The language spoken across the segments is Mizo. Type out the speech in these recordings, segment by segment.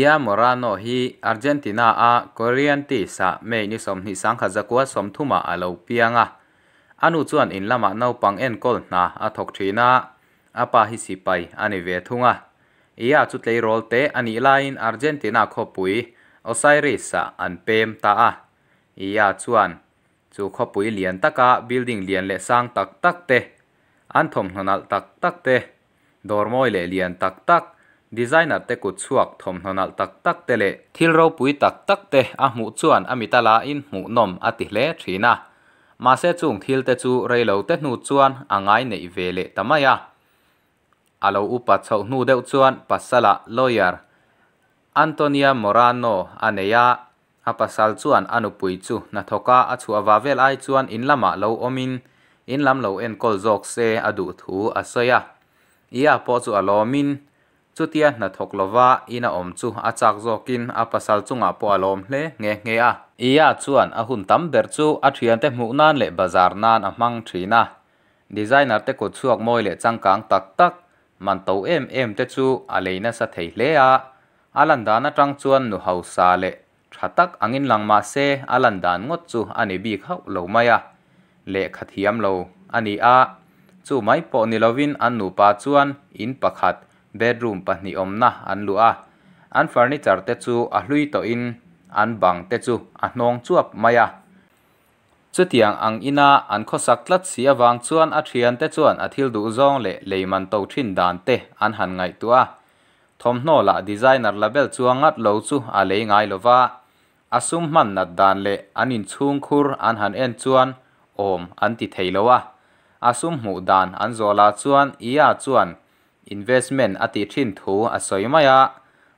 Iya Morano hi Argentina-a Corrientes-ah May ni 29 1930 ah a lo piang a. A nu chuan in lamah naupang enkawl hna a thawk thin a, a pa hi sipai a ni ve thung a. Iya chu tleirawl te a nih laiin Argentina khawpui Osiris-ah an pem ta a. Iya chuan chu khawpui lian taka building lian leh sang tak tak te, an thawmhnaw nalh tak tak te, dawr mawi leh lian tak tak, designer te kut chhuak thawmhnaw nalh tak tak te leh thil ropui tak tak te a hmuh chuan a mit a lain hmuhnawm a ti hle thin a. Mahse chung thil te chu reilo te hnu chuan a ngai neih ve leh ta mai a. A lo upa chhoh hnu deuh chuan pasala lawyer Antonia Morano a nei a, A pasal chuan a nupui chu hnathawka a chhuah va vel ai chuan in lamah lo awmin in lam lo enkawl zawk se a duh thu a sawi a. Ia pawh chu a lawmin chutia hnathawk lova in a awm chu a chak zawkin a pasal chungah pawh a lawm hle nghe nghe a. Ia chuan a hun tam ber chu a thiante hmuh nan leh bazar nan a hmang thin a. Designer te kut chhuak mawi leh changkang tak tak, man to em em te chu a lei nasa thei hle a. A lan dan atang chuan nu hausa leh tha tak angin lang mah se a lan dan ngawt chu a ni bik hauh lo mai a, lehkha thiam lo a ni a. Chu mai pawh ni lovin an nupa chuan in pakhat bedroom pahnih awmna an luh a, an furniture te chu a hlui tawhin an bang te chu a hnawng chuap mai a. Chutiang ang ina an khawsak tlat si avang chuan a thiante chuan a thil duhzawng leh lei man to thin dan te an han ngaihtuah a. Thawmhnaw lah designer label chuang ngat lo chu a lei ngai lo va, a sum hman nat dan leh an inchhungkhur an han en chuan awm an ti thei lo a. A sum hmuh dan an zawh lah chuan Ia chuan investment a tih thin thu a sawi mai a,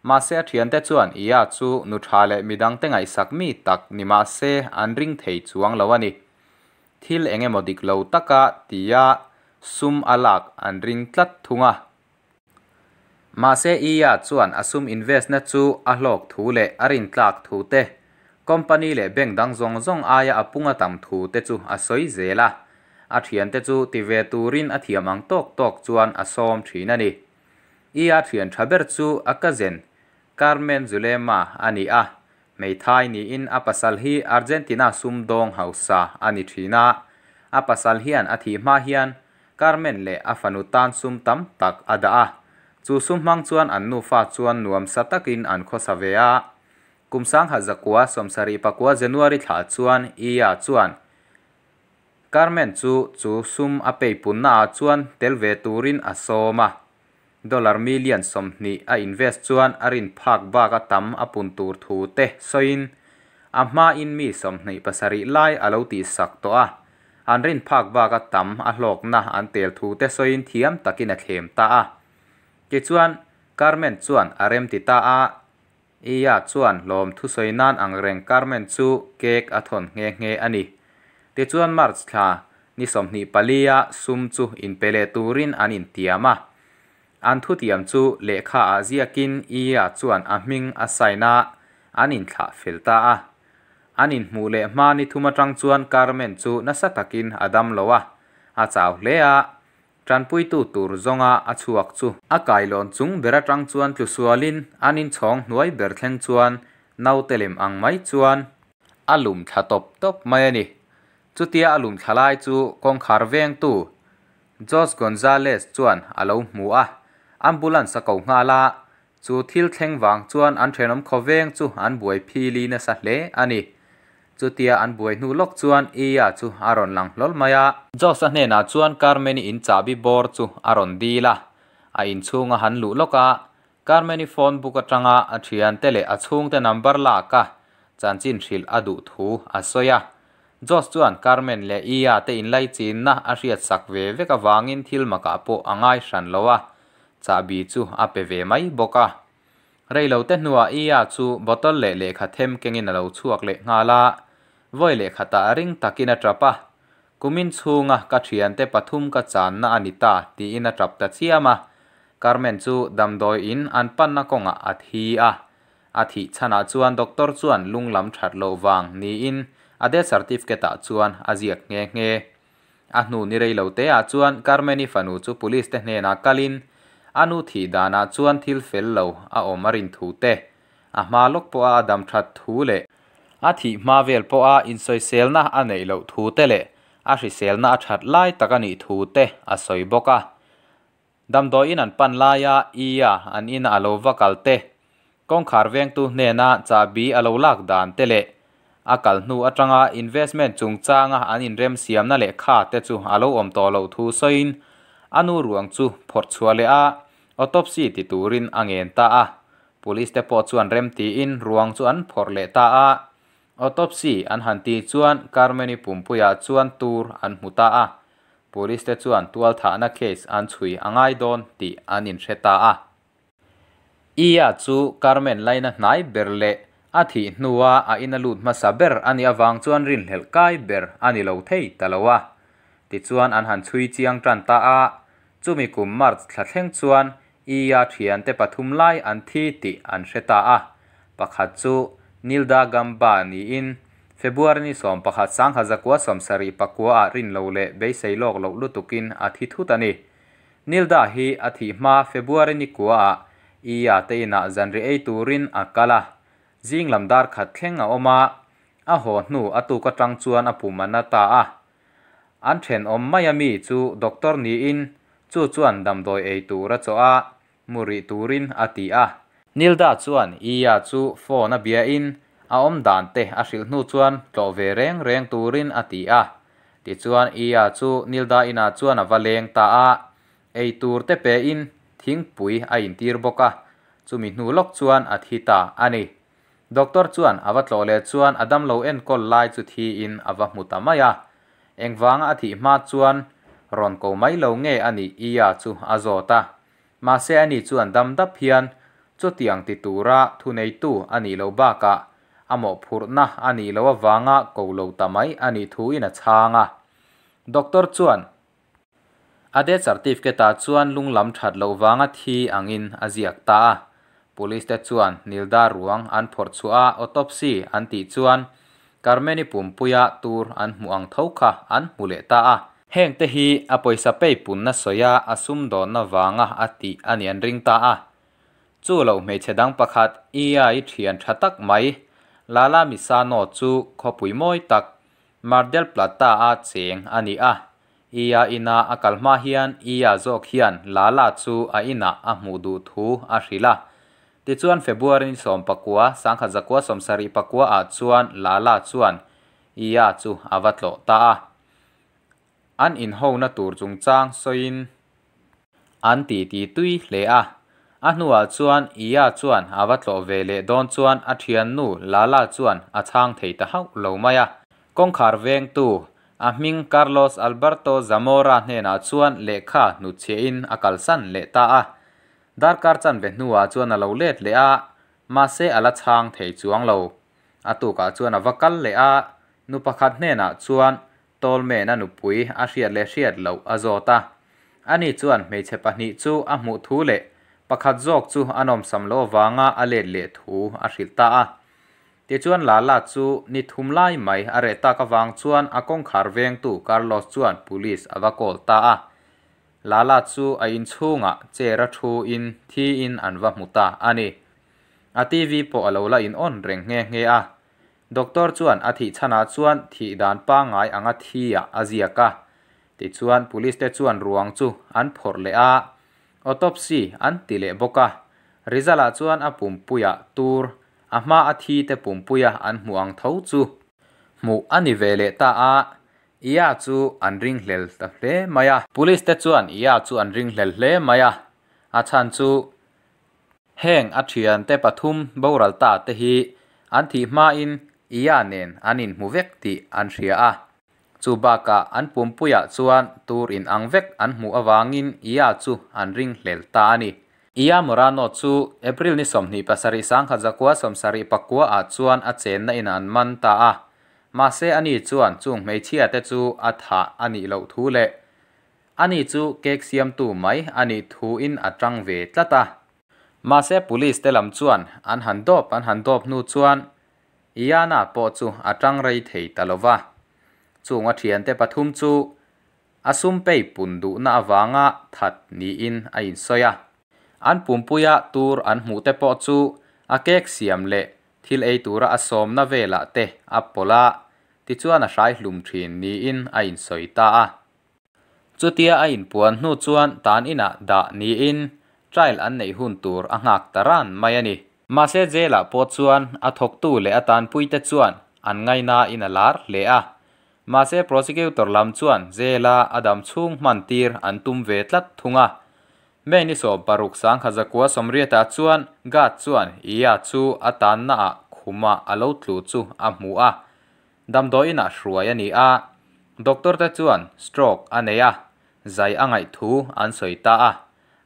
mahse a thiante chuan Ia chu nu tha leh midangte ngaihsak mi tak ni mahse an ring thei chuang lo a ni. Thil eng emaw dik lo taka tia sum a lak an ring tlat thung a. Mahse Iya chuan a sum invest na chu a hlawk thu leh a rintlak thu te, company leh bank dang zawng zawng aia a pung a tam thu te chu a sawi zel a. A thiante chu ti ve turin a thiam ang tawk tawk chuan a sawm thin a ni. Iya thian tha ber chu a cousin Carmen Zulema a ni a, hmeithai niin a pasal hi Argentina sumdawng hausa a ni thin a. A pasal hian a thih hma hian Carmen leh a fanu tan sum tam tak a dah a, chu sum hmang chuan an nufa chuan nuamsa takin an khawsa ve a. Kum 1974 January thla chuan Iya chuan Carmen chu chu sum a peipunna ah chuan tel ve turin a sawm a. Dollar million 20 a invest chuan a rin phak bak a tam a pun tur thu te sawiin a hmain mi 27 lai a lo tihsak tawh a. An rin phak bak a tam a hlawkna an tel thu te sawiin thiam takin a thlem ta a. Tichuan, Carmen chuan a rem ti ta a. Iya chuan hlawm thusawi nan ang reng Carmen chu cake a thawn nghe nghe a ni. Tichuan March thla ni 24 a sum chu inpe leh turin an intiam a. An thutiam chu lehkha ah ziakin Iya chuan a hming a sign a, an inthlah fel ta a. An inhmuh leh hma ni thum atang chuan Carmen chu nasa takin a dam lo a, a chau hle a, tanpuitu tur zawnga a chhuak chu. A kailawn chung ber atang chuan tlusualin an inchhawng hnuai ber thleng chuan naute lem ang mai chuan a lum thla tawp tawp mai a ni. Chutia a lum thla lai chu kawngkhar vengtu Jose Gonzalez chuan a lo hmu a, ambulance a ko nghal a, Chu thil thleng vang chuan an thenawm khawveng chu an buai phili nasa hle a ni. Chutia an buai hnu lawk chuan Iya chu a rawn lang hlawl mai a. Josh-a hnenah chuan Carmen-i in chahbi bawr chu a rawn dil a. A inchhung a han luh lawk a, Carmen-i phone book atanga a thiante leh a chhungte number lak a, chanchin hrilh a duh thu a sawi a. Josh chuan Carmen leh Iya te inlaichinna a hriatsak ve vek avangin thil makah pawh a ngai hran lo a. Chahbi chu a pe ve mai bawk a. Reilote hnuah Iya chu bottle leh lehkha them kengin a lo chhuak leh nghal a. Vawi lehkhatah ring takin a tap a. Kumin chhunga ka thiante pathum ka channa a ni ta tiin a tap ta chiam a. Carmen chu damdawi in an panna kawngah a thi a. A thih chhanah chuan doctor chuan lung lam that loh vang niin a death certificate ah chuan a ziak nghe nghe. A hnu ni rei lo te ah chuan Carmen-i fanu chu police te hnenah kalin a nu thih danah chuan thil fel lo a awm a rin thu te, A hma lawk pawha a dam that thu leh a thih hma vel pawha insawiselna a neih loh thu te leh a hriselna a that lai tak a nih thu te a sawi bawk a. Damdawiin an pan laia Iya an ina a lo va kal te, kawngkhar vengtu hnena chahbi a lo lak dan te leh a kal hnu atanga investment chungchanga an inremsiamna lehkha te chu a lo awm tawh loh thu sawiin a nu ruang chu phawrh chhuah leh a autopsy ti turin a ngen ta a. Police te pawh chuan rem tiin ruang chu an phawrh leh ta a. Autopsy an han tih chuan Carmen-i pumpuiah chuan tur an hmu ta a. Police te chuan tualthahna case an chhui a ngai dawn tih an inhre ta a. Iya chu Carmen laina hnai ber leh a thih hnua a ina lut hmasa ber a nih avang chuan rinhlelh kai ber a ni lo thei ta lo a. Tichuan an han chhui chiang tan ta a, chumi kum March thla thleng chuan Iya thiante pathum lai an thi tih an hre ta a. Pakhat chu Nilda Gamba niin February ni 11 1979 ah rin lo leh beisei lawk loh lutukin a thi thut a ni. Nilda hi a thih hma February ni kua ah Iya te inah zanri ei turin a kal a. Zing lam dar khat thleng a awm a, a haw hnu a tuk atang chuan a pum a na ta a. An thenawm mai a mi chu doctor niin chu chuan damdawi ei tur a chawh a, mu rih turin a ti a. Nilda chuan Iya chu phone a biain a awm dan te a hrilh hnu chuan tlawh ve reng reng turin a ti a. Tichuan Iya chu Nilda inah chuan a va leng ta a, ei tur te pein thingpui a intir bawk a, chumi hnu lawk chuan a thi ta a ni. Doctor chuan a va tlawh leh chuan a damlo enkawl lai chu thiin a va hmu ta mai a. Engvanga a thih hma chuan rawn ko mai lo nge a nih Iya chu a zawt a. Mahse ani chuan dam dap hian chutiang ti tura thuneitu a nih loh bakah a mawhphurhna a nih loh avanga ko lo ta mai a nih thuin a chhang a. Doctor chuan A death certificate ah chuan lunglam that loh vanga thi angin a ziak ta a. Police te chuan Nilda ruang an phawrh chhuah a, autopsy an tih chuan Carmen-i pumpuia tur an hmuh ang tho kha an hmu leh ta a. Heng te hi a pawisa pei punna sawi a, a sumdawnna vanga a tih a nih an ring ta a. Chu lo hmeichhe dang pakhat EI thian tha tak mai Lala Misano chu khawpui mawi tak Mar del Plata a cheng a ni a. Iya ina a kal hma hian Iya zawk hian Lala chu a inah a hmuh duh thu a hrilh a. Tichuan February ni 19, 1974 ah chuan Lala chuan Iya chu a va tlawh ta a. An inhona tur chungchang sawiin an titi tui hle a. A hnuah chuan Iya chuan a va tlawh ve leh dawn chuan a thiannu Lala chuan a chhang thei ta hauh lo mai a. Kawngkhar vengtu a hming Carlos Alberto Zamora hnenah chuan lehkha hnutchhiahin a kalsan leh ta a. Darkar chanve hnuah chuan a lo let leh a, mahse a la chhang thei chuang lo. A tukah chuan a va kal leh a, nu pakhat hnenah chuan Tolman a nupui a hriat leh hriat loh a zawt a. Ani chuan hmeichhe pahnih chu a hmuh thu leh pakhat zawk chu a nawmsam loh avanga a let leh thu a hrilh ta a. Tichuan Lala chu ni thum lai mai a reh tak avang chuan a kawngkhar vengtu Carlos chuan police a va call ta a. Lala chu a inchhungah chair a thu in thiin an va hmu ta a ni. A TV pawh a lo la in on reng nghe nghe a. Doctor chuan a thih chhanah chuan thih dan pangngai anga thi ah a ziak a. Tichuan police te chuan ruang chu an phawrh leh a, autopsy an ti leh bawk a. Result ah chuan a pumpuiah tur a hma a thi te pumpuia an hmuh ang tho chu hmuh a ni ve leh ta a, Iya chu an ringhlel ta hle mai a. Police te chuan Iya chu an ringhlel hle mai a, a chhan chu heng a thiante pathum boral ta te hi an thih hmain Iya nen an inhmu vek tih an hria a. Chu bakah an pumpuiah chuan tur in ang vek an hmuh avangin Iya chu an ringhlel ta a ni. Iya Morano chu April ni 27 1974 ah chuan a chenna in an man ta a. Mahse ani chuan chung hmeichhia te chu a thah a nih loh thu leh ani chu cake siamtu mai a nih thu in a tang ve tlat a. Mahse police te lam chuan an han dawp an han dawp hnu chuan Iana pawh chu a tang rei thei ta lo va. Chung a thiante pathum chu a sum pei pun duhna avanga that niin a insawi a. An pumpuia tur an hmuh te pawh chu A cake siam leh thil ei tura a sawmna velah te a pawlh a, tichuan a hrai hlum thin niin a insawi ta a. Chutia a inpuan hnu chuan tan inah dah niin trial an neih hun tur a nghak ta ran mai a ni. Mahse jail-ah pawh chuan a thawktu leh a tanpuite chuan an ngaihnain a lar hle a. Mahse prosecutor lam chuan jail-a a dam chhung hman tir an tum ve tlat thung a. May ni 16 1980-ah chuan guard chuan Iya chu a tannaah khumah a lo tlu chu a hmu a. Damdawiinah hruai a ni a, doctor te chuan stroke a nei a, zai a ngaih thu an sawi ta a.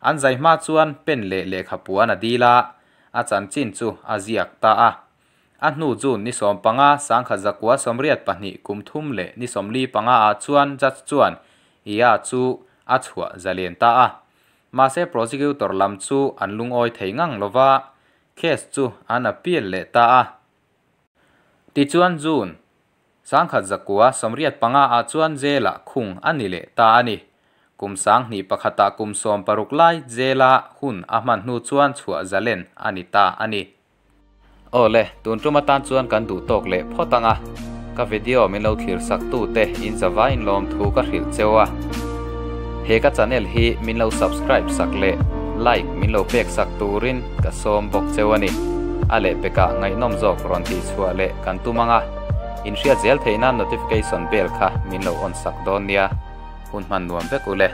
An zai hma chuan pen leh lehkha puan a dil a, a chanchin chu a ziak ta a. A hnu June ni 15, 1982 kum thum leh ni 45 ah chuan judge chuan Iya chu a chhuah zalen ta a. Mahse prosecutor lam chu an lungawi thei ngang lova, case chu an appeal leh ta a. Tichuan June 1985 ah chuan jail-ah khung a ni leh ta a ni. Kum 2001 ah kum 60 lai jail-a hun a hman hnu chuan chhuah zalen a ni ta a ni. Awle, tun tum atan chuan kan duh tawk leh phawt ang a, ka video min lo thlir sak tu te in zavai in lawm thu ka hrilh cheu a. He ka channel hi min lo subscribe sak leh like min lo pek sak turin ka sawm bawk cheu a ni. A lehpekah ngaihnawm zawk rawn tih chhuah leh kan tum ang a, in hriat zel theih nan notification bell kha min lo on sak dawn nia. Hun hman nuam vek u le.